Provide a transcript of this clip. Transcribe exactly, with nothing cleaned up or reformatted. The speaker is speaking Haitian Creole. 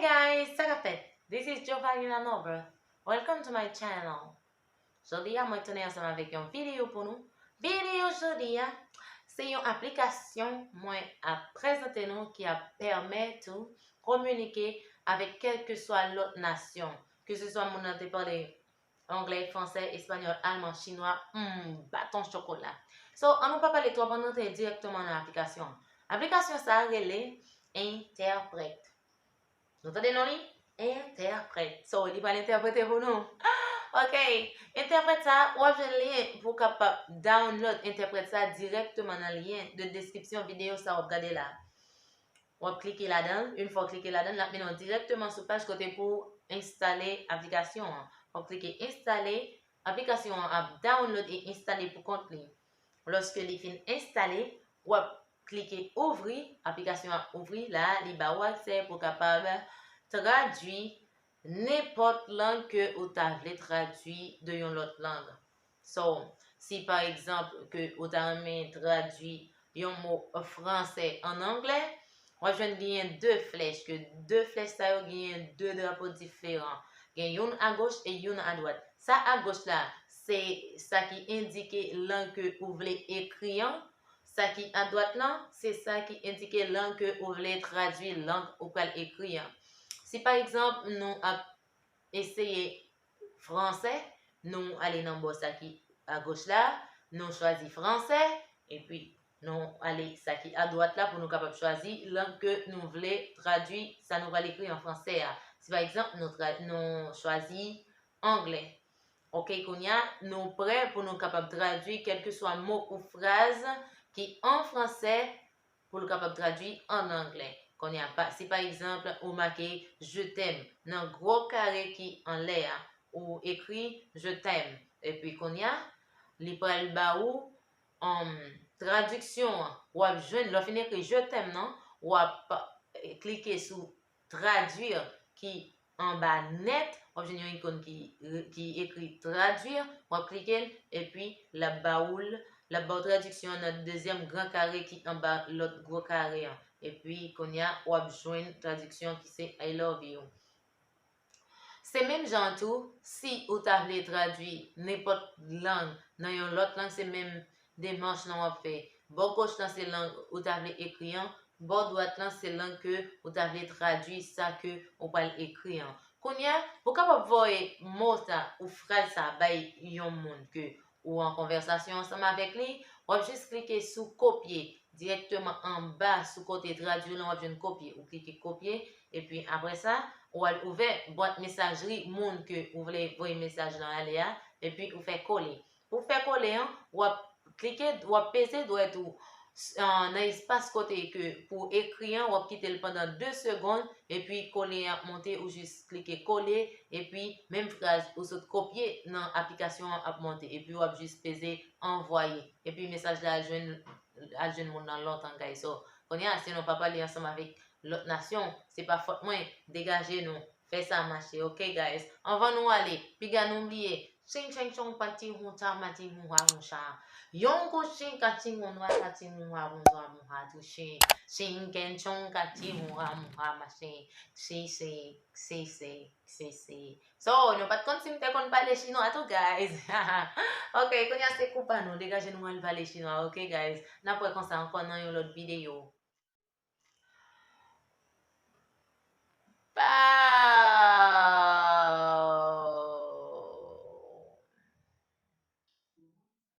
Guys, sa k ap fèt? This is Giovanni Lanobre. Welcome to my channel. Jodi a, mwen tounen ansanm avèk yon videyo pou nou. Videyo jodi a, se yon aplikasyon mwen ap prezante nou ki ap pèmèt ou kominike avèk kèlkeswa lòt nasyon. Ke se swa moun nan te pale anglè, fransè, espanyòl, alman, chinwa, hmm, baton chokola. So, an nou pa pale twòp, an nou antre dirèkteman nan aplikasyon an. Aplikasyon sa a rele Entèprèt. Nou tande non li? Entèprèt. So, li pral entèprete pou nou. Ok. Entèprèt sa a, w ap jwenn lyen pou w kapab download entèprèt sa a dirèkteman nan lyen de deskripsyon videyo sa a w ap gade la. W ap klike ladan l. Yon fwa w klike ladan l, l ap mennen w dirèkteman sou paj kote pou w enstale aplikasyon an. W ap klike enstale, aplikasyon an ap download e enstale pou kont li. Lòske li fin enstale, w ap klike ouvri, aplikasyon an ap ouvri, la a, li ba ou aksè pou w kapab tradui nenpòt lang ke ou ta vle tradui de yon lòt lang. So, si pa egzanp ke ou ta renmen tradui yon mo fransè an anglè, w ap jwenn genyen de flèch, ke de flèch sa yo genyen de drapo diferan. Gen youn agoch e youn adwat. Sa agoch la, se sa ki endike lang ke ou vle ekri an. Sa ki adwat lan, se sa ki endike lang ke ou vle tradui, lang ou pral ekri an. Si pa egzanp, nou ap eseye fransè, nou ale nan bò sa ki agoch la, nou chwazi fransè, epi nou ale sa ki adwat la pou nou kapab chwazi lang ke nou vle tradui, sa nou pral ekri an fransè a. Si pa egzanp, nou tra-, nou chwazi anglè. Ok, kounye a, nou prè pou nou kapab tradui kèlkeswa mo ou fraz ki an fransè pou l kapab tradui an anglè. Kounye a, pa, si pa egzanp, ou make "je t'aime" nan gwo kare ki anlè a, ou ekri "je t'aime", epi kounye a, li pral ba ou, um, tradiksyon an. W ap jwenn, lè w fin ekri "je t'aime" nan, w ap, eh, klike sou "traduire" ki anba nèt, w ap jwenn yon ikòn ki, ki ekri "traduire", w ap klike l, epi l ap ba ou l, l ap ba w tradiksyon an nan dezyèm gran kare ki anba lòt gwo kare an. Epi, kounye a, w ap jwenn tradiksyon ki se "I love you". Se menm jan an tou, si ou ta vle tradui nenpòt lang nan yon lòt lang, se menm demach lan w ap fè. Bò goch lan se lang ou ta vle ekri an, bò dwat lan se lang ke ou ta vle tradui sa ke ou pral ekri an. Kounye a, pou w kapab voye mo sa ou fraz sa bay yon moun ke ou an konvèsasyon ansanm avèk li, w ap jis klike sou kopye dirèkteman anba sou kote tradui lan, w ap jwenn kopye. Ou klike kopye, epi apre sa, ou al ouvè bwat mesajri moun ke ou vle voye mesaj lan ale a, epi ou fè kole. Pou fè kole an, w ap klike, w ap peze dwèt ou s-, an, nan espas kote ke pou ekri an, w ap kite l pandan de segonn, epi kole an ap monte, ou jis klike kole, epi menm fraz ou sot kopye nan aplikasyon an ap monte, epi w ap jis peze anvwaye, epi mesaj la al jwenn, al jwenn moun nan lontan, guys. So, kounye a, si nou pa pale ansanm avèk lòt nasyon, se pa fòt mwen, degaje nou, fè sa mache, ok, guys? Anvan nou ale, piga nou bliye, ching ching chong pati huncha mati hunha huncha. Yon kou ching kati hunwa kati hunwa hunzwa hunha tou ching. Ching ken chong kati hunha hunha mache. Si si si si si si. So, nou pa t konn si m te konn pale chinwa tou, guys. Ok, kounye a se kou pa nou, degaje nou al pale chinwa, ok, guys? N ap wè konsa ankò nan yon lòt videyo.